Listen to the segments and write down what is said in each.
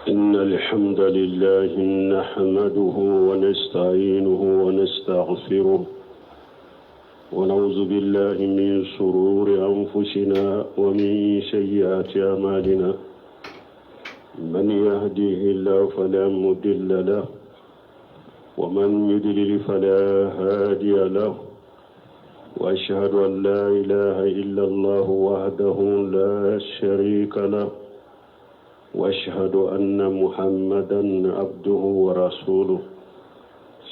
إن الحمد لله نحمده ونستعينه ونستغفره ونعوذ بالله من شرور أنفسنا ومن سيئات أعمالنا من يهديه الله فلا مضل له ومن يضلل فلا هادي له وأشهد أن لا إله إلا الله وحده لا شريك له واشهد ان محمدا عبده ورسوله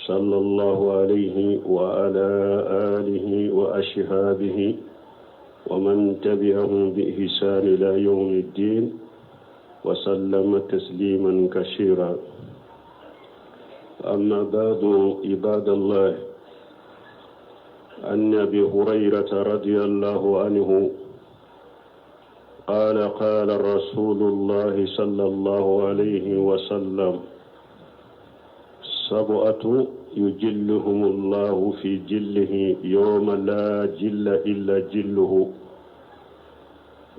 صلى الله عليه وعلى اله واصحابه ومن تبعهم باحسان الى يوم الدين وسلم تسليما كثيرا اما بعد عباد الله عن ابي هريره رضي الله عنه قال قال رسول الله صلى الله عليه وسلم سبعة يجلهم الله في جله يوم لا جل إلا جله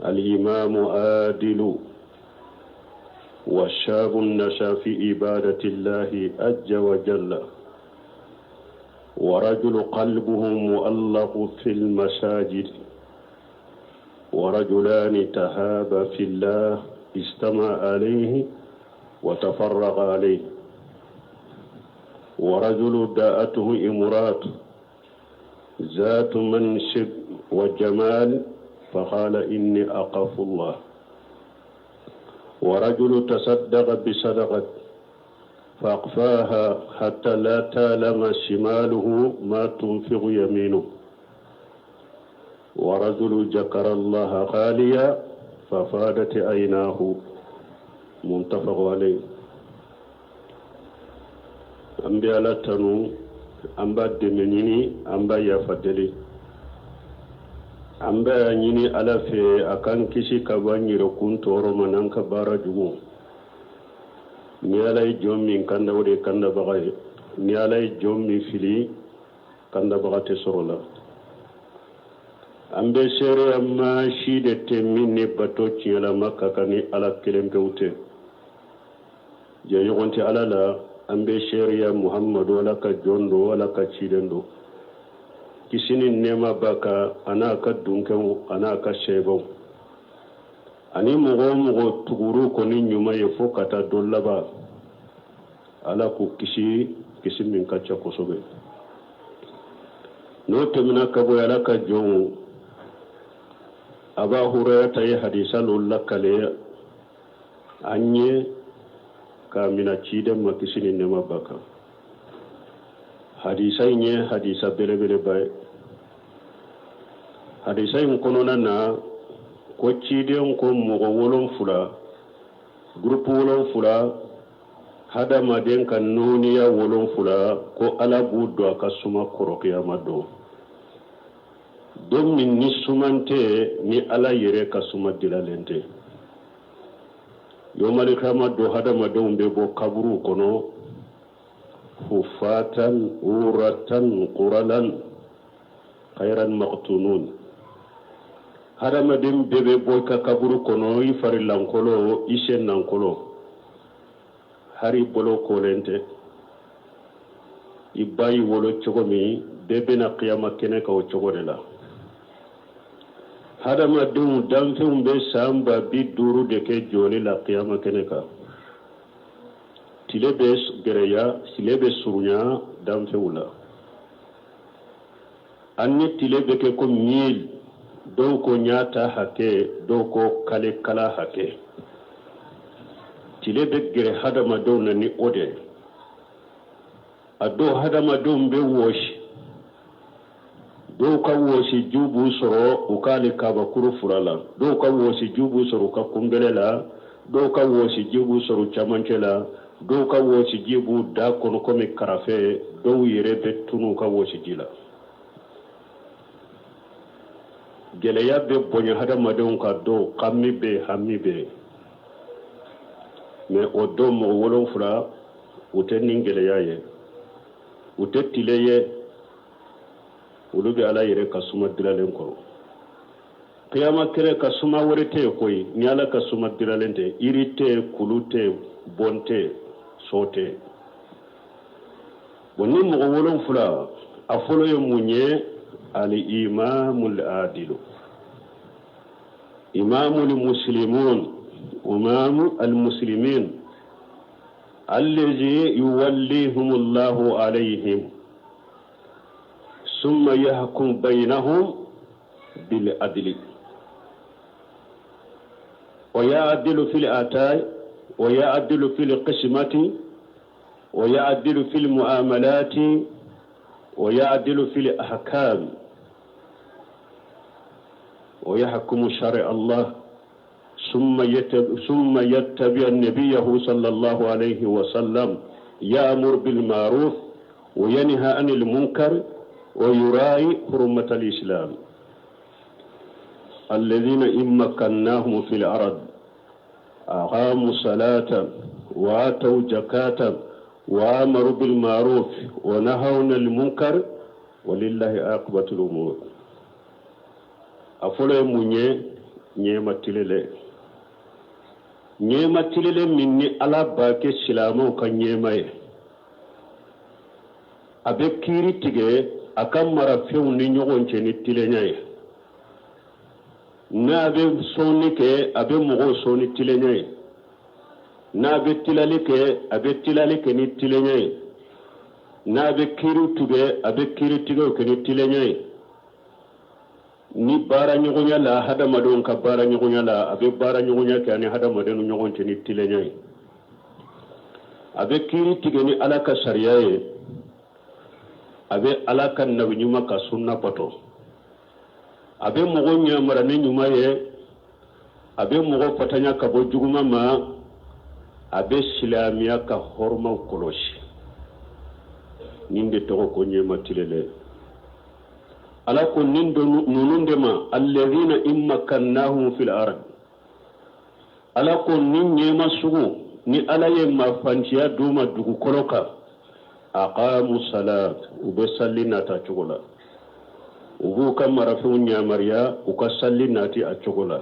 الإمام عادل والشاب نشا في عبادة الله أج وجل ورجل قلبه مؤلق في المساجد ورجلان تهابا في الله استمع عليه وتفرغ عليه ورجل داءته امراه ذات منصب وجمال فقال إني أخاف الله ورجل تصدق بصدقة فأخفاها حتى لا تعلم شماله ما تنفق يمينه ورجل ذكر الله خاليا ففادت عيناه متفق عليه an bɛ ala tanu an b'a dɛmɛ ɲini an b'a yafa deli an b'a ɲini ala fɛ a k'an kisi ka bɔ an yɛrɛkun tɔɔrɔ ma n'an ka baara jugu ni ala ye jɔn min kanda o de ye kandabaga ye ni ala ye jɔn min fili kandabaga tɛ sɔrɔ la an bɛ seereya maa si de tɛ min ni bato tiɲɛlama ka kan ni ala kelen pewu tɛ jɛɲɔgɔn tɛ ala la an bɛ seereya muhamadu ala ka jɔn don ala ka ciden don kisi ni nɛɛma b'a kan a n'a ka dunkɛw a n'a ka sɛbɛnw ani mɔgɔ o mɔgɔ tugur'u kɔ ni ɲuman ye fo ka taa don laban ala k'u kisi kisi min ka ca kosɛbɛ n'o tɛmɛna ka bɔ ala ka jɔnw aba hurayata ye hadisa lo lakale an ye k'a mina ciden ma kisi ni nɛɛma b'a kan hadisa in ye hadisa belebeleba ye hadisa in kɔnɔna na ko ciden ko mɔgɔ wolonfula gurupu wolonfula hadamaden ka nɔɔniya wolonfula ko ala b'u don a ka suma kɔrɔ kiyama don don min ni suman tɛ ni ala yɛrɛ ka suma dilalen tɛ yomalikiyama don hadamadenw bɛ bɔ kaburuw kɔnɔ hufatan uratan guralan gayra maktunun hadamaden bɛɛ bɛ bɔ i ka kaburu kɔnɔ i fari lankolo i sen lankolo hari bolo kolen tɛ i ba y'i wolo cogo min bɛɛ bɛna kiyama kɛnɛ kan o cogo de la hadamadenw danfɛnw bɛ san 50,000 de kɛ jɔli la kiyama kɛnɛ kan tile bɛ gɛrɛya tile bɛ surunya danfɛnw la an ni tile bɛ kɛ ko mil dɔw ko ɲa ta hakɛ dɔw ko kale kala hakɛ tile bɛ gɛrɛ hadamadenw na ni o de ye a dɔw hadamadenw bɛ wɔsi dɔw ka wɔsiji b'u sɔrɔ u ka alikabakuru fura la dɔw ka wɔsiji b'u sɔrɔ u ka kunbɛlɛ la dɔw ka wɔsiji b'u sɔrɔ u camancɛ la dɔw ka wɔsiji b'u da kɔnɔ komi karafe dɔw yɛrɛ bɛ tunu u ka wɔsiji la gɛlɛya bɛ bonya hadamadenw kan dɔw kami bɛ hami bɛ mais o don mɔgɔ wolonfila u tɛ nin gɛlɛya ye u tɛ tile ye olu bɛ ala yɛrɛ ka suma dilalen kɔrɔ. Kiyama kɛnɛ kan suma wɛrɛ tɛ yen koyi ni Ala ka suma diralen tɛ. Yiri tɛ yen, kulu tɛ yen, bon tɛ yen, so tɛ yen. Bon ni mɔgɔ wolonfila, a fɔlɔ ye mun ye? Al-imamul adilu. Imamul muslimun, imamu al-muslimin. Allazi yuwallihumullahu alayhim. Summa yahkum bainahum bil adli wa ya'dilu fil ata'i wa ya'dilu fil qismati wa ya'dilu fil mu'amalati wa ya'dilu fil ahkam wa yahkumu shar'a Allah ثم يتبع نبيه صلى الله عليه وسلم يأمر بالمعروف وينهى عن المنكر ويراعي حرمة الإسلام الذين إن مكناهم في الأرض أقاموا الصلاة وآتوا زكاة وآمروا بالمعروف ونهوا عن المنكر ولله عاقبة الأمور a fɔlɔ ye mun ye ɲɛma tilelen ɲɛma tilelen min ni ala b'a kɛ silamɛw ka ɲɛma ye a bɛ kiiri tigɛ a ka marafɛnw ni ɲɔgɔn cɛ ni tilenya ye n'a bɛ sɔnni kɛ a bɛ mɔgɔw sɔn ni tilenya ye n'a bɛ tilali kɛ a bɛ tilali kɛ ni tilenya ye n'a bɛ kiiri tigɛ a bɛ kiiri tigɛw kɛ ni tilenya ye ni baara ɲɔgɔnya la hadamadenw ka baara ɲɔgɔnya la a bɛ baara ɲɔgɔnya kɛ ani hadamadenw ni ɲɔgɔn cɛ ni tilenya ye a bɛ kiiri tigɛ ni ala ka sariya ye a bɛ ala ka nabi ɲuman ka sunna bato a bɛ mɔgɔ yamara ni ɲuman ye a bɛ mɔgɔ fatanya ka bɔ juguman ma a bɛ silamɛya ka hɔrɔmaw kɔlɔsi nin de tɔgɔ ko ɲɛma tilelen ala ko nin ninnu de ma alladhina in makkannahum fil ard ala ko nin ɲɛma sugu ni ala ye mafantiya d'u ma dugukolo kan aqamu salat u bɛ salli nata cogo la u b'u ka marafɛnw yamaruya u ka salli nati a cogo la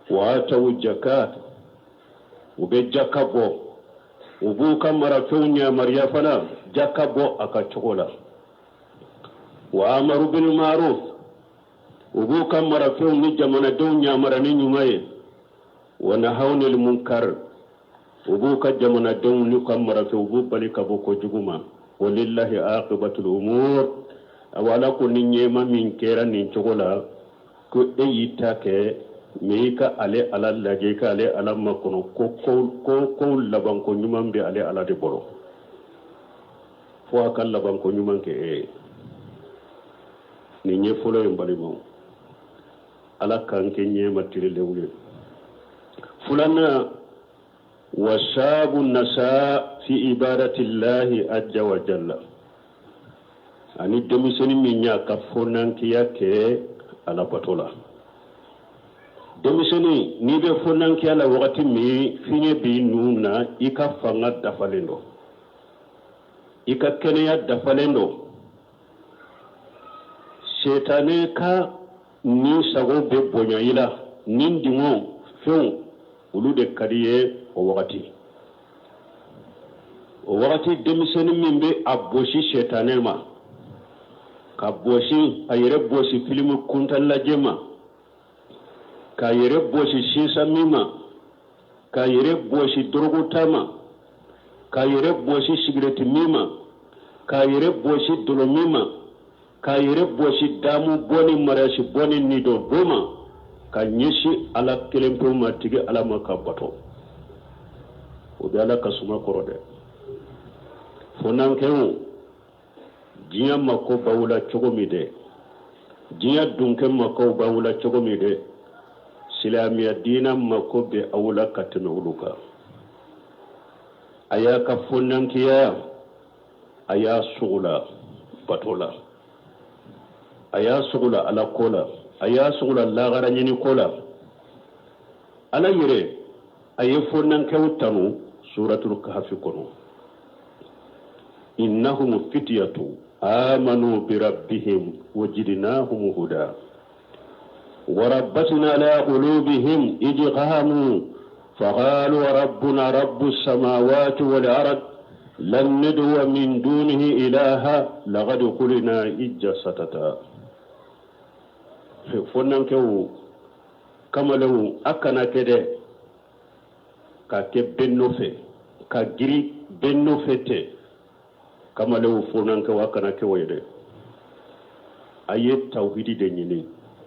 wa atawu jakat u bɛ jaka bɔ u b'u ka marafɛnw yamaruya fana jaka bɔ a ka cogo la wa amaru bil ma'ruf u b'u ka marafɛnw ni jamanadenw yamara ni ɲuman ye wa nahaw anil munkar u b'u ka jamanadenw n'u ka marafɛnw u b'u bali ka bɔ kojugu ma walillahi aqibatul umur awa ala ko ni ɲɛma min kɛra nin cogo la ko e y'i ta kɛ mais i ka ale ala lajɛ i ka ale ala makɔnɔ ko ko kow labanko ɲuman bɛ ale ala de bolo fo a ka labanko ɲuman kɛ e ye nin ye fɔlɔ ye n balimaw ala k'an kɛ ɲɛma tilenlenw ye filanan wasabu nasa fi ibadatillahi ajja wa jalla ani denmisɛnnin min y'a ka fɔnankiya kɛ alabato la denmisɛnnin n'i bɛ fɔnankiya la wagati min fiɲɛ b'i nun na i ka fanga dafalen don i ka kɛnɛya dafalen don setanɛ ka ni sago bɛ bonya i la ni dungɔ fɛnw olu de ka di i ye o wagati o wagati denmisɛnnin min bɛ a bosi setanɛ ma ka bosi a yɛrɛ bosi filimu kuntan lajɛ ma k'a yɛrɛ bosi sisa min ma k'a yɛrɛ bɔsi dɔrɔguta ma k'a yɛrɛ bɔsi sigirɛti min ma k'a yɛrɛ bɔsi dɔlɔ min ma k'a yɛrɛ bɔsi damu bɔ ni mariage bɔ ni nidɔ bɔ ma ka ɲɛsin ala kelen pewu ma tigi ala ma ka bato o bɛ ala ka suma kɔrɔ dɛ fo n'an kɛw diɲɛ mako b'aw la cogo min dɛ diɲɛ dunkɛ mako b'aw la cogo min dɛ silamɛya diinɛ mako bɛ aw la ka tɛmɛ olu kan a y'a ka fonnankiya a y'a sugula bato la a y'a sugula ala ko la a y'a sugula lagara ɲini ko la ala yɛrɛ a ye fonnankɛw tanu suratul kahafi kɔnɔ innahum fityatu amanu bi rabbihim wa jidnahum huda. وربتنا على قلوبهم إذ قاموا فقالوا ربنا رب السماوات والأرض لن ندعو من دونه إلها لقد قلنا إجا ستتا fonnankɛw kamalenw a kana kɛ dɛ ka kɛ bɛɛ nɔfɛ ka giri bɛɛ nɔfɛ tɛ kamalenw fonnankɛw a kana kɛ o ye dɛ a ye tawhidi de ɲini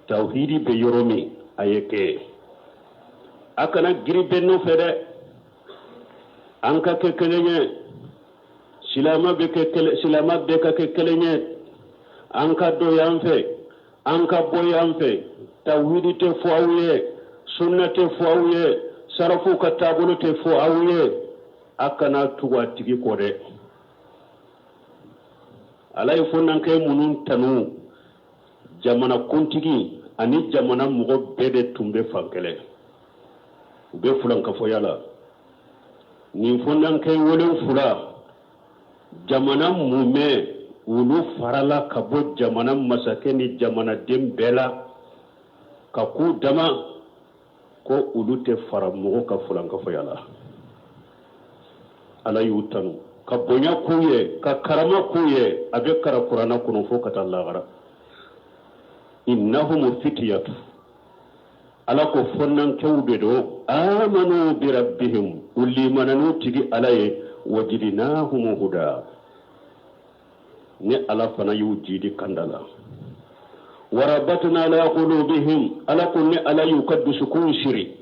tawhidi bɛ yɔrɔ min a ye kɛ a kana giri bɛɛ nɔfɛ dɛ an ka kɛ kelen ye silama bɛ kɛ kelen silama bɛɛ ka kɛ kelen ye an ka don yan fɛ an ka bɔ yan fɛ tawhidi tɛ fɔ aw ye sunna tɛ fɔ aw ye sarafuw ka taabolo tɛ fɔ aw ye a kana tugu a tigi kɔ dɛ ala ye fonnankɛ minnu tanu jamana kuntigi ani jamana mɔgɔ bɛɛ de tun bɛ fan kelen u bɛ fulankafoya la nin fonnankɛ wolonfula jamana mumɛ olu farala ka bɔ jamana masakɛ ni jamanaden bɛɛ la ka k'u dama ko olu tɛ fara mɔgɔ ka fulankafoya la ala y'u tanu ka bonya k'u ye ka karama k'u ye a bɛ karan kuranna kɔnɔ fo ka taa lahara innahumu fitiyatu ala ko fonnankɛw de don amanu bi rabbihim u limana n'u tigi ala ye wajidinahum huda ne ala fana y'u jidi kanda la warabatna ala qulubihim ala ko ne ala y'u ka dusukunw siri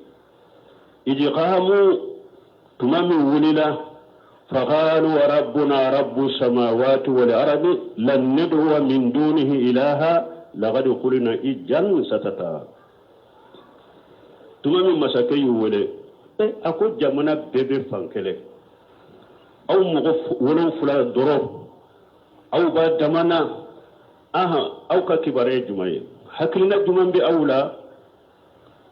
iji qamu tuma min wulila faqalu rabbuna rabbu samawati wal ardi lan nad'uwa min dunihi ilaha laqad qulna ijan satata tuma min masakɛ y'u wele a ko jamana bɛɛ bɛ fan kelen aw mɔgɔ wolonfila dɔrɔn aw b'a dama na ahan aw ka kibaruya ye jumɛn ye hakilina jumɛn bɛ aw la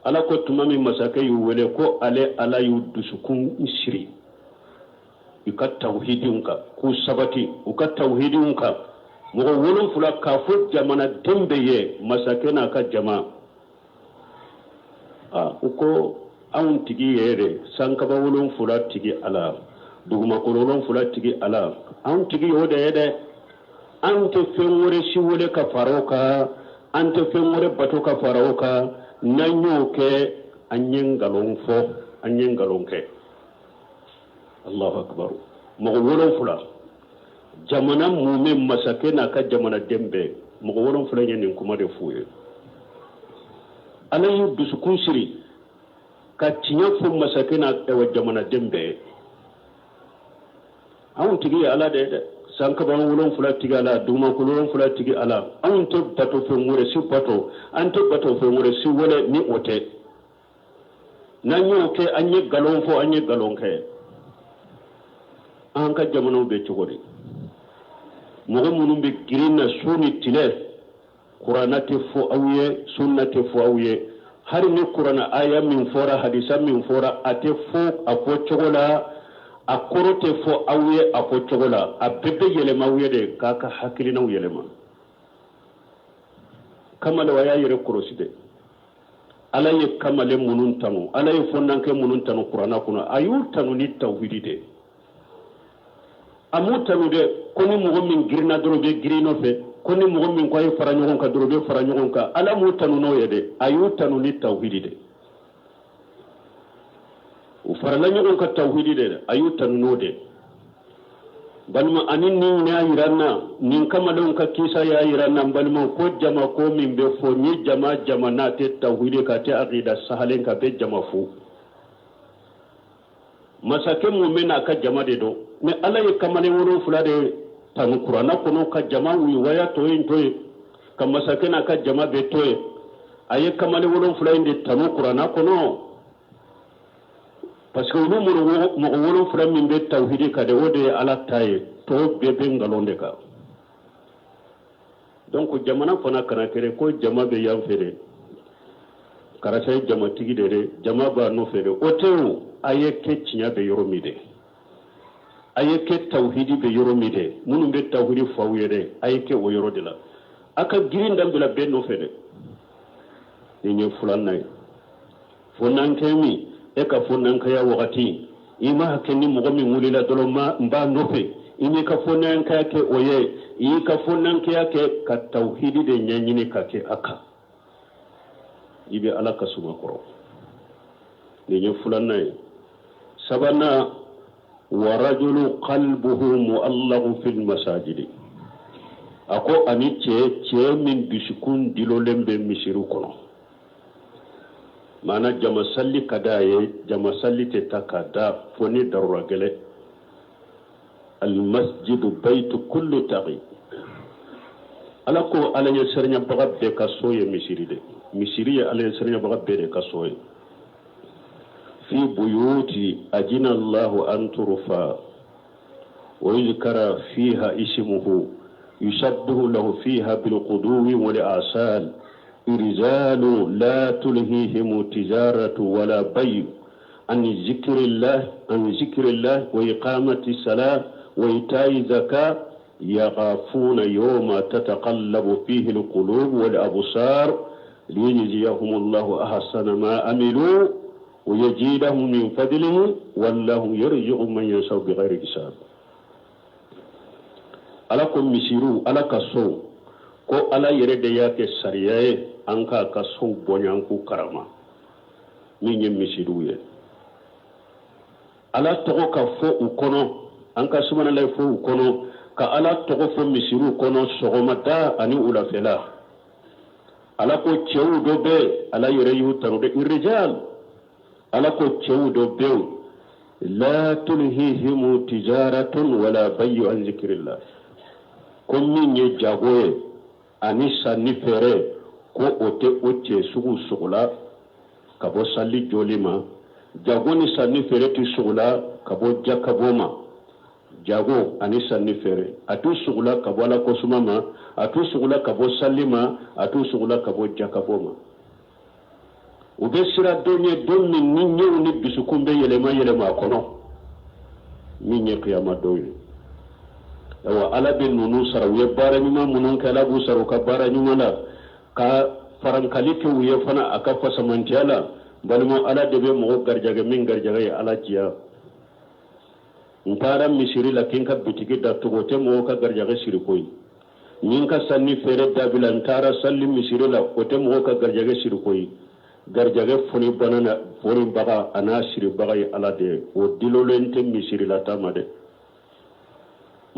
ala ko tuma min masakɛ y'u wele ko ale ala y'u dusukun siri u ka tawhidiw kan k'u sabati u ka tawhidiw kan mɔgɔ wolonfila k'a fɔ jamanaden bɛɛ ye masakɛ n'a ka jama u ko anw tigi yɛrɛ sankaba wolonfila tigi ala dugumakolo wolonfila tigi ala anw tigi y'o de ye dɛ an tɛ fɛn wɛrɛ si wele ka fara o kan an tɛ fɛn wɛrɛ bato ka fara o kan n'an y'o kɛ an ye nkalon fɔ an ye nkalon kɛ allahu akbar mɔgɔ wolonfila jamana mumɛ masakɛ n'a ka jamanaden bɛɛ mɔgɔ wolonfila ye nin kuma de f'u ye ala y'u dusukun siri ka tiɲɛ fɔ masakɛ n'a jamanaden bɛɛ ye anw tigi ye ala de ye dɛ sankaba wolonfila tigi ala dugumakolo wolonfila tigi ala anw tɛ bato fɛn wɛrɛ si bato an tɛ bato fɛn wɛrɛ si wele ni o tɛ n'an y'o kɛ an ye nkalon fɔ an ye nkalon kɛ an ka jamanaw bɛ cogo di mɔgɔ minnu bɛ girin na su ni tile kuranna tɛ fɔ aw ye sunna tɛ fɔ aw ye hali ni kuranna aya min fɔra hadisa min fɔra a tɛ fɔ a fɔ cogo la a kɔrɔ tɛ fɔ aw ye a fɔ cogo la a bɛɛ bɛ yɛlɛma aw ye de k'a ka hakilinaw yɛlɛma kamalen a y'a yɛrɛ kɔlɔsi dɛ ala ye kamalen minnu tanu ala ye fɔnnankɛ minnu tanu kuranna kɔnɔ a y'u tanu ni tawhidi de a m'u tanu dɛ ko ni mɔgɔ min girinna dɔrɔn bɛ girin nɔfɛ ko ni mɔgɔ min ko a ye fara ɲɔgɔn kan dɔrɔn bɛ fara ɲɔgɔn kan ala m'u tanu n'o ye dɛ a y'u tanu ni tawhidi de u farala ɲɔgɔn kan tawhidi de a y'u tanu n'o de balima ani nin y'a yira n na nin kamalenw ka kisa y'a yira n na n balimaw ko jama ko min bɛ fɔ ni jama jama n'a tɛ tawhidi kan a tɛ akida sahalen kan a bɛ jama fu masakɛ mun bɛ n'a ka jama de don mais ala ye kamalen wolonfila de tanu kuranna kɔnɔ ka jama waya tɔ in to yen ka masakɛ n'a ka jama bɛɛ to yen a ye kamalen wolonfila in de tanu kuranna kɔnɔ parce que olu mɔgɔ wolonfila min bɛ tawhidi kan de o de ye ala ta ye tɔw bɛɛ bɛ nkalon de kan donc jamana fana kana kɛrɛ ko jama bɛ yan fɛ de karisa ye jamatigi de dɛ jama b'a nɔfɛ de o tɛ o a ye kɛ tiɲɛ bɛ yɔrɔ min de a ye kɛ tawhidi bɛ yɔrɔ min de minnu bɛ tawhidi fɔ aw ye dɛ a ye kɛ o yɔrɔ de la a ka girin dabila bɛɛ nɔfɛ dɛ. Nin ye filanan ye. Fonnankɛ min, e ka fonnankɛya wagati, i m'a kɛ ni mɔgɔ min wulila dɔrɔn ma n b'a nɔfɛ, i m'i ka fonnankɛya kɛ o ye, i y'i ka fonnankɛya kɛ ka tawhidi de ɲɛɲini ka kɛ a kan, i bɛ Ala ka suma kɔrɔ. Nin ye filanan ye. Sabanan, wa rajulu qalbuhu mu'allaqu fil masajidi, a ko ani cɛ, cɛ min dusukun dilolen bɛ misiriw kɔnɔ, maana jama salli ka d'a ye, jama salli tɛ taa k'a da fo ni darura gɛlɛn. Almasjidu baytu kullu taqi, Ala ko Ala ɲɛ siranɲɛbaga bɛɛ ka so ye misiri de, misiri ye Ala ɲɛ siranɲɛbaga bɛɛ de ka so ye. Fi buyuti ajina Allahu an turfa wa yuzkara fiha ismuhu yusabbihu lahu fiha bilquduwi wal asal rijalu la tulhihimu tijaratu wala bayu an zikrillah an zikrillah wa iqamati salah wa ita'i zakah yakhafuna yawma tataqallabu fihi alqulub wal absar liyajziyahum Allahu ahsana ma amilu wa yazidahum min fadlihi wallahu yarzuqu man yasha'u bighairi hisab. Ala ko misiriw, Ala ka sow, ko Ala yɛrɛ de y'a kɛ sariya ye an k'a ka sow bonya, an k'u karama, min ye misiriw ye. Ala tɔgɔ ka fɔ u kɔnɔ, an ka subanalayi fɔ u kɔnɔ, ka Ala tɔgɔ fɔ misiriw kɔnɔ sɔgɔmada ani wulafɛla. Ala ko cɛw dɔ bɛ, Ala yɛrɛ y'u tanu dɛ, rijal. Ala ko cɛw dɔ bɛ, la tulhihimu tijaratun wala bayu an zikrillah, ko min ye jago ye ani sanni feere, ko o tɛ o cɛ sugu sogola ka bɔ sali jɔli ma, jago ni sanni feere tɛ sogola ka bɔ jakabɔ ma, jago ani sanni feere a t'u sogola ka bɔ Ala kosuma ma, a t'u sogola ka bɔ sali ma, a t'u sogola ka bɔ jakabɔ ma. U bɛ siran don ɲɛ, don min ni ɲɛw ni dusukun bɛ yɛlɛma yɛlɛma a kɔnɔ, min ye kiyama don ye. Ayiwa, Ala bɛ ninnu sara u ye baara ɲuman minnu kɛ, Ala b'u sara u ka baara ɲuman la, ka farankali kɛ u ye fana a ka fasamantiya la. Balima, Ala de bɛ mɔgɔ garijɛgɛ, min garijɛgɛ ye Ala diya. N taara misiri la k'i ka bitigi datugu, o tɛ mɔgɔ ka garijɛgɛ siri koyi. Ni ka sanni feere dabila, n taara sali misiri la, o tɛ mɔgɔ ka garijɛgɛ siri koyi. Garijɛgɛ foni bana na, fonibaga a n'a siribaga ye Ala de ye, o dilolen tɛ misirila ta ma dɛ.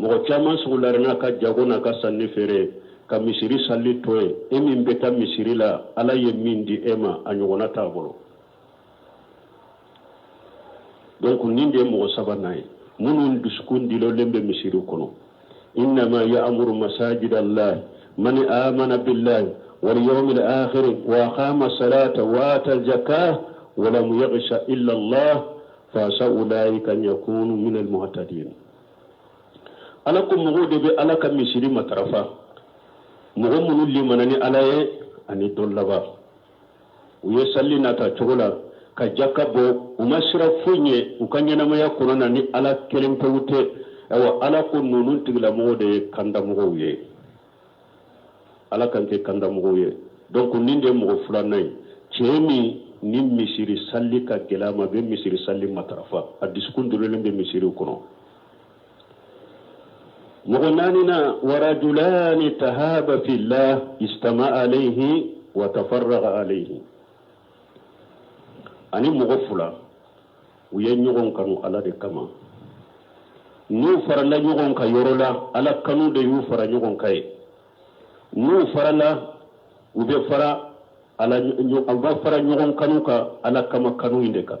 Mɔgɔ caman sugulari n'a ka jago n'a ka sanni feere ka misiri sali to ye. E min bɛ taa misiri la, Ala ye min di e ma, a ɲɔgɔnna t'a bolo. Donc nin de ye mɔgɔ sabanan ye, minnu dusukun dilolen bɛ misiri kɔnɔ. Innama ya'muru masajid Allah man amana billahi wal yawmil akhir wa aqama salata wa ata zakah wa lam yakhsha illa Allah fa asa ulaika an yakunu min al muhtadin. Ala ko mɔgɔw de bɛ Ala ka misiri matarafa, mɔgɔ minnu limana ni Ala ye ani don laban, u ye sali nata cogo la ka jaka bɔ, u ma siran foyi ɲɛ u ka ɲɛnamaya kɔnɔ na ni Ala kelen pewu tɛ. Ayiwa, Ala ko ninnu tigilamɔgɔw de ye kandamɔgɔw ye. Ala k'an kɛ kandamɔgɔw ye. Donc nin de ye mɔgɔ filanan ye, cɛ min ni misiri sali ka gɛlɛn a ma, a bɛ misiri sali matarafa, a dusukun dololen bɛ misiriw kɔnɔ. Mɔgɔ naaninan, warajulani tahaba fillah istama alayhi wa tafarraga alayhi, ani mɔgɔ fila u ye ɲɔgɔn kanu Ala de kama, n'u farala ɲɔgɔn kan yɔrɔ la, Ala kanu de y'u fara ɲɔgɔn kan ye. N'u farala, u bɛ fara Ala, u b'a fara ɲɔgɔn kanu kan, Ala kama kanu in de kan,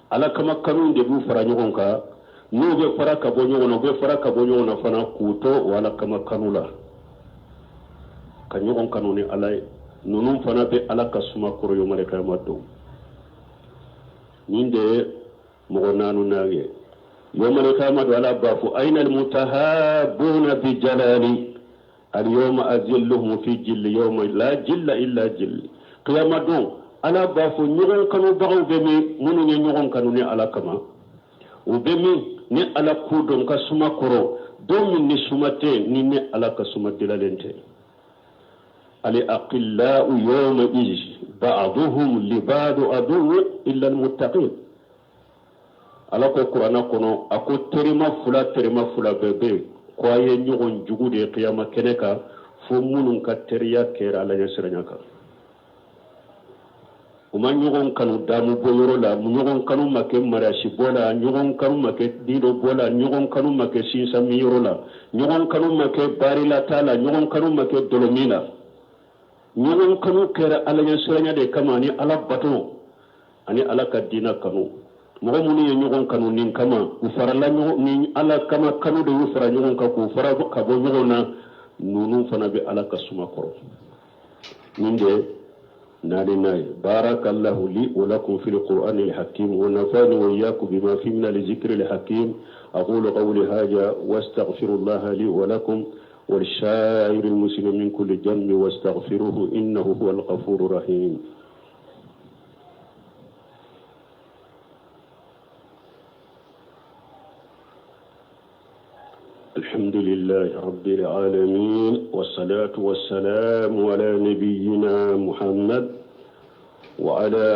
Ala kama kanu in de b'u fara ɲɔgɔn kan. N'u bɛ fara ka bɔ ɲɔgɔn na, u bɛ fara ka bɔ ɲɔgɔn na fana k'u to o Ala kama kanu la, ka ɲɔgɔn kanu ni Ala ye. Ninnu fana bɛ Ala ka suma kɔrɔ yomale kiyama don. Nin de ye mɔgɔ naaninan ye. Yomale kiyama don, Ala b'a fɔ: ayna almutahabuna bi jalali alyawma azilluhum fi jilli yawma la jilla illa jilli. Kiyama don, Ala b'a fɔ ɲɔgɔn kanubagaw bɛ min, minnu ye ɲɔgɔn kanu ni Ala kama, u bɛ min? Ni Ala k'u don ka suma kɔrɔ don min ni suma tɛ ni ne Ala ka suma dilalen tɛ. Al-aqillau yawma iz ba'duhum li ba'd aduwwun illa al-muttaqin. Ala ko kuranna kɔnɔ, a ko terima fila, terima fila bɛɛ bɛ yen ko a ye ɲɔgɔn jugu de ye kiyama kɛnɛ kan, fo minnu ka teriya kɛra Ala ɲɛsiranya kan. U ma ɲɔgɔn kanu damu bɔ yɔrɔ la, ɲɔgɔn kanu ma kɛ mariage bɔ la, ɲɔgɔn kanu ma kɛ den dɔ bɔ la, ɲɔgɔn kanu ma kɛ sinsan min yɔrɔ la, ɲɔgɔn kanu ma kɛ barilata la, ɲɔgɔn kanu ma kɛ dɔlɔmin la. Ɲɔgɔn kanu kɛra Ala ɲɛsiranya de kama, ani Ala bato, ani Ala ka diina kanu. Mɔgɔ minnu ye ɲɔgɔn kanu nin kama, u farala ɲɔgɔn ni Ala kama kanu de y'u fara ɲɔgɔn kan k'u fara ka bɔ ɲɔgɔn na, ninnu fana bɛ Ala ka suma kɔrɔ. Nin de naaninan ye. Barakallahu li wa lakum fil qur'anil hakim wa nafa'ani wa iyyakum bima fi min al-zikril hakim. Aqulu qawli hadha wa astaghfirullaha li wa lakum wa lisa'iril muslimin min kulli dhanbin wastaghfiruhu innahu huwal ghafurur rahim. الحمد لله رب العالمين والصلاة والسلام على نبينا محمد وعلى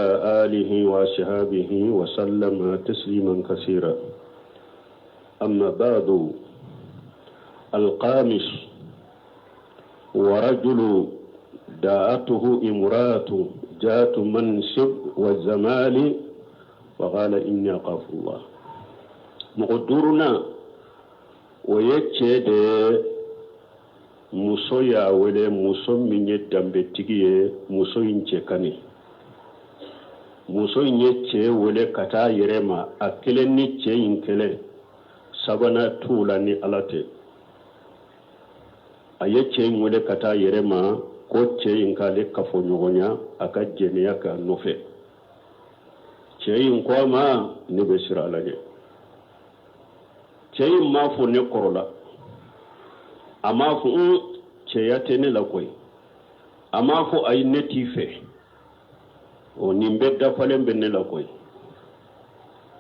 آله وصحبه وسلم تسليما كثيرا. أما بعد، القامس ورجل دعته امرأة جاءت منصب والزمال وقال إني أخاف الله. مقدرنا o ye cɛ de muso y'a wele, muso min ye danbetigi ye, muso in cɛ ka ɲi. Muso in ye cɛ wele ka taa yɛrɛ ma, a kelen ni cɛ in kelen, sabanan t'u la ni Ala tɛ. A ye cɛ in wele ka taa yɛrɛ ma ko cɛ in k'ale kafoɲɔgɔnya, a ka jɛnɛya k'a nɔfɛ. Cɛ in ko a ma, ne bɛ siran Ala ɲɛ. Cɛ in m'a fɔ ne kɔrɔla, a m'a fɔ n cɛya tɛ ne la koyi, a m'a fɔ ayi ne t'i fɛ, o nin bɛɛ dafalen bɛ ne la koyi,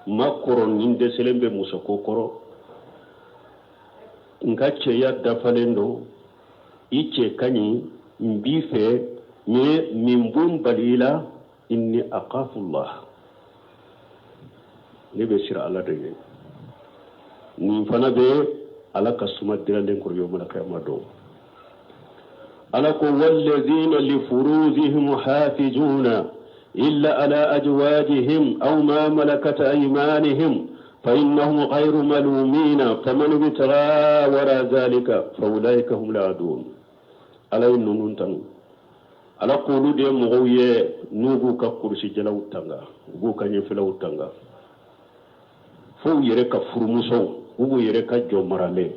n ma kɔrɔ ni n dɛsɛlen bɛ musoko kɔrɔ, n ka cɛya dafalen don, i cɛ ka ɲi, n b'i fɛ, mais min b'o bali i la, inni akafullah, ne bɛ siran Ala de ɲɛ. Nin fana bɛ Ala ka suma diralen kɔrɔ yawmal qiyama don. Ala ko walladhina li furujihim hafizuna illa ala ajwajihim aw ma malakat aymanihim fa innahum ghayru malumina faman ibtagha wara dhalika fa ulaika hum al-adun. Ala ye ninnu tanu. Ala k'olu de ye mɔgɔw ye n'u b'u ka kurusijalaw tanga, u b'u ka ɲɛfɛlaw tanga, fo u yɛrɛ ka furumusow, u b'u yɛrɛ ka jɔn maralen,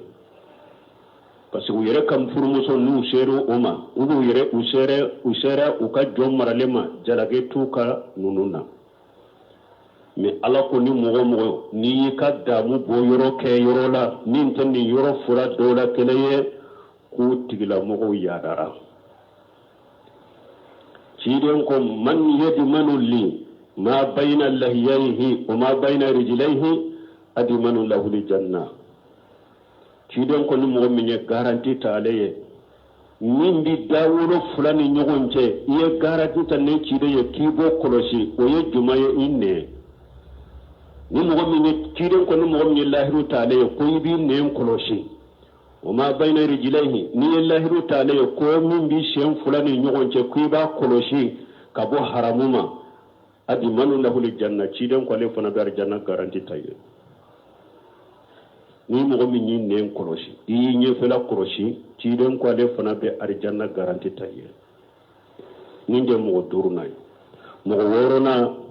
parce que u yɛrɛ ka furumuso n'u sera o ma, u b'u yɛrɛ u sera u sera u ka jɔn maralen ma, jalaki t'u ka ninnu na. Mais Ala ko ni mɔgɔ mɔgɔ n'i y'i ka damu bɔ yɔrɔ kɛ yɔrɔ la min tɛ nin yɔrɔ fura dɔw la kelen ye, k'u tigilamɔgɔw yaadara. Ciden ko man yadmanu li ma bayna lahiyaihi wa ma bayna rijlaihi admanu lahu li janna. Ciden ko ni mɔgɔ min ye garanti ta ale ye min bi dawolo fila ni ɲɔgɔn cɛ, i ye garanti ta ne ciden ye k'i b'o kɔlɔsi, o ye juma ye i nɛn. Ni mɔgɔ min ye ciden ko ni mɔgɔ min ye lahiru ta ale ye ko i b'i nɛn kɔlɔsi, o ma bayna rijlaihi, n'i ye lahiru ta ale ye ko min bi sen fila ni ɲɔgɔn cɛ ko i b'a kɔlɔsi ka bɔ haramu ma, admanu lahu li janna. Ciden ko ale fana bɛ alijanna garanti ta ye. Ni mɔgɔ min y'i nɛn kɔlɔsi, i y'i ɲɛfɛla kɔlɔsi, ciden ko ale fana bɛ alijanna garanti ta ye. Nin de ye mɔgɔ duurunan ye. Mɔgɔ wɔɔrɔnan,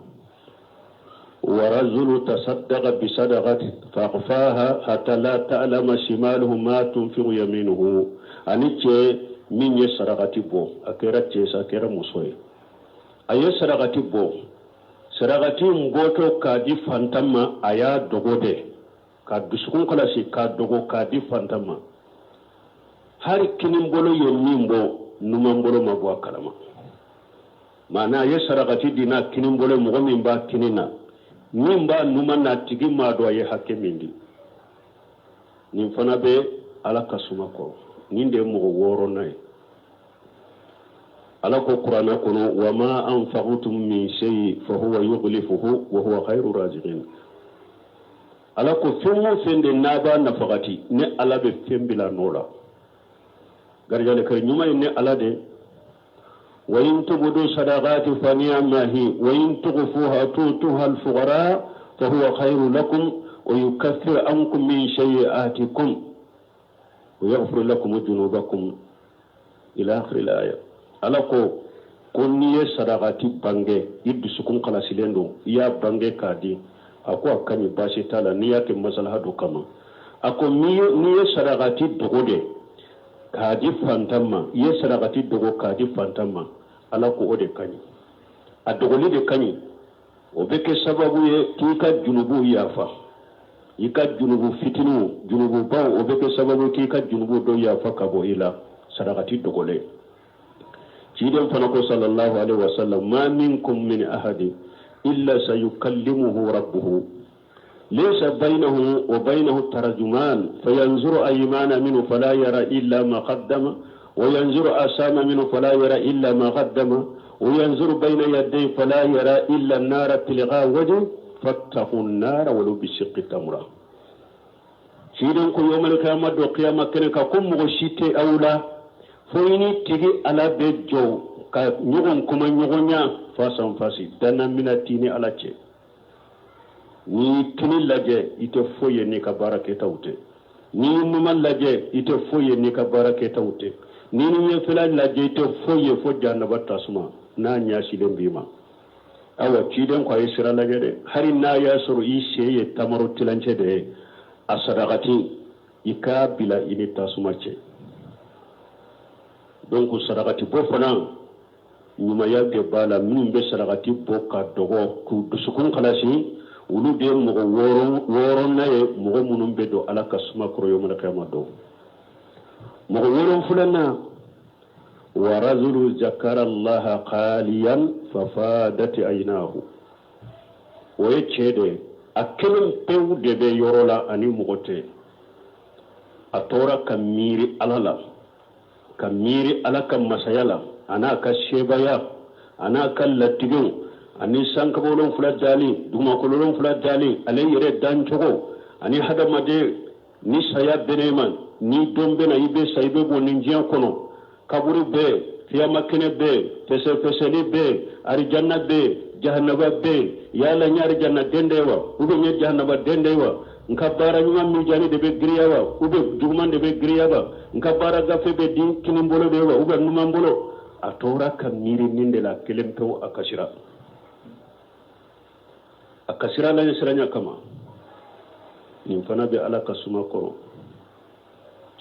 ورجل تصدق بصدقة فأخفاها حتى لا تعلم شماله ما تنفق يمينه. Ani cɛ min ye sarakati bɔ, a kɛra cɛ sa, a kɛra muso ye, a ye sarakati bɔ, sarakati in bɔtɔ k'a di fantan ma, a y'a dogo de, ka dusukun kɔlɔsi k'a dogo k'a di fantan ma. Hali kinin bolo ye min bɔ, numan bolo ma bɔ a kalama. Maana a ye sarakati di n'a kinin bolo, mɔgɔ min b'a kinin na, min b'a numan na, tigi m'a dɔn a ye hakɛ min di. Nin fana bɛ Ala ka suma kɔrɔ. Nin de ye mɔgɔ wɔɔrɔnan ye. Ala ko kuranɛ kɔnɔ wa ma anfaqtum min shay fa huwa yukhlifuhu wa huwa khairu raziqin. Ala ko fɛn o fɛn de n'a b'a nafagati, ne Ala bɛ fɛn bila nɔ la. Garijɛlɛkɛ ɲuman ye ne Ala de. Wa in tubdu sadaqati fa ni'ma hi wa in tukhfuha tu'tuha al-fuqara fa huwa khairu lakum wa yukaffir ankum min sayyi'atikum wa yaghfir lakum dhunubakum ila akhir al-aya. Ala ko ko n'i ye sadakati bange, i dusukun kalasilen don, i y'a bange k'a di, a ko a ka ɲi, baasi t'a la n'i y'a kɛ masalaha dɔ kama. A ko n'i ye sadakati dogo de k'a di fantan ma, i ye sadakati dogo k'a di fantan ma, Ala ko o de ka ɲi, a dogoli de ka ɲi. O bɛ kɛ sababu ye k'i ka junubuw yafa, i ka junubu fitininw, junububaw, o bɛ kɛ sababu k'i ka junubu dɔ yafa ka bɔ i la, sadakati dogolen. Ciden fana ko sallallahu alaihi wasallam, ma minkum min ahadi illa sayukallimuhu rabbuhu laysa baynahu wa baynahu tarjuman fayanzuru aymana minhu fala yara illa ma qaddama wa yanzuru asama minhu fala yara illa ma qaddama wa yanzuru bayna yadayhi fala yara illa an-nara tilqa wajhi fattaqu an-nara walau bi shiqqi tamra. Ciden ko yawmal qiyamah do, qiyama kene ka, ko mɔgɔ si tɛ aw la fo i ni tigi Ala bɛ jɔ ka ɲɔgɔn kuma ɲɔgɔnya face en face, danamina t'i ni Ala cɛ. N'i kini lajɛ, i tɛ foyi ye n'i ka baara kɛtaw tɛ. N'i numan lajɛ, i tɛ foyi ye n'i ka baara kɛtaw tɛ. N'i ni ɲɛfɛla lajɛ, i tɛ foyi ye fo jahanaba tasuma n'a ɲɛsilen b'i ma. Awa, ciden ko a ye sira lajɛ dɛ, hali n'a y'a sɔrɔ i sen ye tamaro tilancɛ de ye, a sadakati i k'a bila i ni tasuma cɛ. Donc sadakati bɔ fana ɲumanya de b'a la. Minnu bɛ sarakati bɔ ka dɔgɔ k'u dusukun kalasi, olu de ye mɔgɔ wɔɔrɔnan ye, mɔgɔ minnu bɛ don Ala ka suma kɔrɔ yawmal qiyama don. Mɔgɔ wolonfilanan, wa rajulu zakara allaha khaliyan fafadat aynahu. O ye cɛ de ye, a kelen pewu de bɛ yɔrɔ la ani mɔgɔ tɛ. A tora ka miiri Ala la, ka miiri Ala ka masaya la, a n'a ka sebaya, a n'a ka latigɛw, ani sankaba wolonfila dali, dugumakolo wolonfila dali, ale yɛrɛ dancogo, ani hadamaden ni saya bɛnɛ ma, ni don bɛna i bɛ sa, i bɛ bɔ nin diɲɛ kɔnɔ, kaburu bɛ, kiyama kɛnɛ bɛ, fɛsɛfɛsɛli bɛ, arijanna bɛ, jahanaba bɛ. Yala n ye arijanna den de ye wa, ou bien n ye jahanaba den de ye wa? N ka baara ɲuman mijani de bɛ giriya wa, ou bien juguman de bɛ giriya wa? N ka baara gafe bɛ di kinin bolo de wa, ou bien numan bolo? A tora ka miiri nin de la kelen pewu, a kasira, a kasira Ala ɲɛ siranya kama. Nin fana bɛ Ala ka suma kɔrɔ.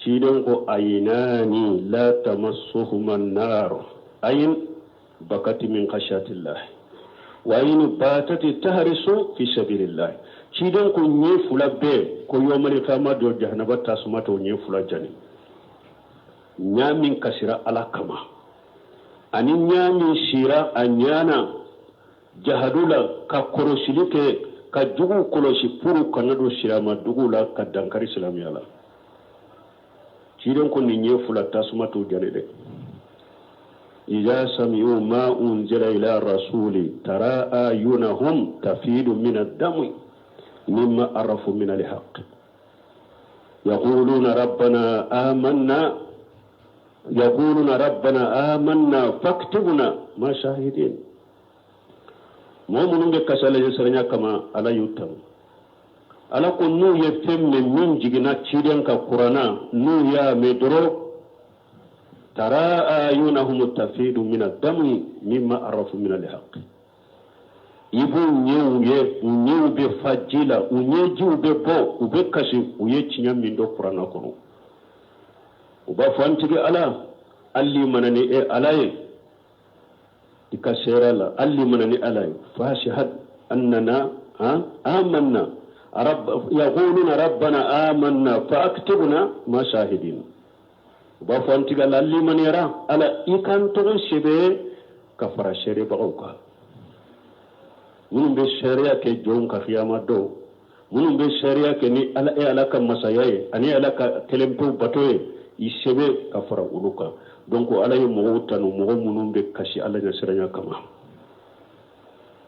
Ciden ko ayinani la tamassuhuma nar ayin bakati min khashatillah wa ayin batati tahrisu fi sabilillah. Ciden ko ɲɛ fila bɛɛ ko yawmal qiyama do, jahanaba tasuma t'o ɲɛ fila jani. Ɲa min kasira Ala kama ani ɲa min sira a ɲana jahadu la ka kɔlɔsili kɛ, ka juguw kɔlɔsi pour kana don silama dugu la ka dankari silamɛya la. Ciden ko nin ɲɛ fila tasuma t'u jani dɛ. Iza sami'u ma unzila ila rasuli tara ayunahum tafidu min ad-dami mimma arafu min al-haqq yaquluna rabbana amanna yaquluna rabbana amanna faktubna ma shahidin. Mɔgɔ minnu bɛ kasi Ala ɲɛsiranya kama, Ala y'u tanu. Ala ko n'u ye fɛn mɛn min jiginna ciden ka kuranna, n'u y'a mɛn dɔrɔn, tara ayunahum tafidu min ad-dami mimma arafu min al-haqq, i b'u ɲɛw ye, u ɲɛw bɛ fa ji la, u ɲɛjiw bɛ bɔ, u bɛ kasi, u ye tiɲɛ min dɔn kuranna kɔnɔ. U b'a fɔ an tigi Ala, hali mana ni e Ala ye i ka seere la, hali mana ni Ala ye, fashhad annana amanna yaquluna rabbana amanna fa aktubna ma shahidin. U b'a fɔ an tigi Ala, limaniyara Ala, i k'an tɔgɔ sɛbɛn ka fara seerebagaw kan, minnu bɛ seereya kɛ jɔnw ka kiyama don. Minnu bɛ seereya kɛ ni ala e Ala ka masaya ye ani ala ka kelenpew bato ye, i sɛbɛn ka fara olu kan. Donc Ala ye mɔgɔw tanu, mɔgɔ minnu bɛ kasi Ala ɲɛsiranya kama.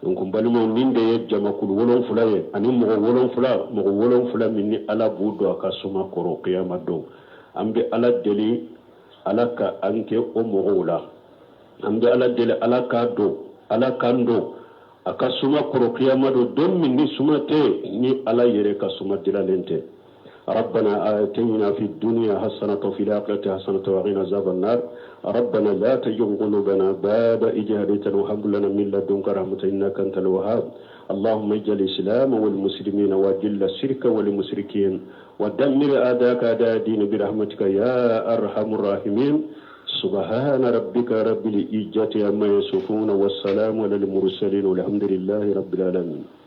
Donc n balimaw, nin de ye jamakulu 7 ye ani mɔgɔ 7, mɔgɔ 7 min ni Ala b'u don a ka suma kɔrɔ kiyama don. An bɛ Ala deli, Ala ka an kɛ o mɔgɔw la. An bɛ Ala deli, Ala k'a don, Ala k'an don a ka suma kɔrɔ kiyama don, don min ni suma tɛ ni Ala yɛrɛ ka suma dilalen tɛ. ربنا آتنا في الدنيا حسنة وفي الآخرة حسنة وقنا عذاب النار. ربنا لا تزغ قلوبنا بعد إذ هديتنا وهب لنا من لدنك رحمة إنك أنت الوهاب. اللهم اجعل الإسلام والمسلمين وأذل الشرك والمشركين ودمر أعداءك أعداء الدين برحمتك يا أرحم الراحمين. سبحان ربك رب العزة عما يصفون والسلام على المرسلين والحمد لله رب العالمين.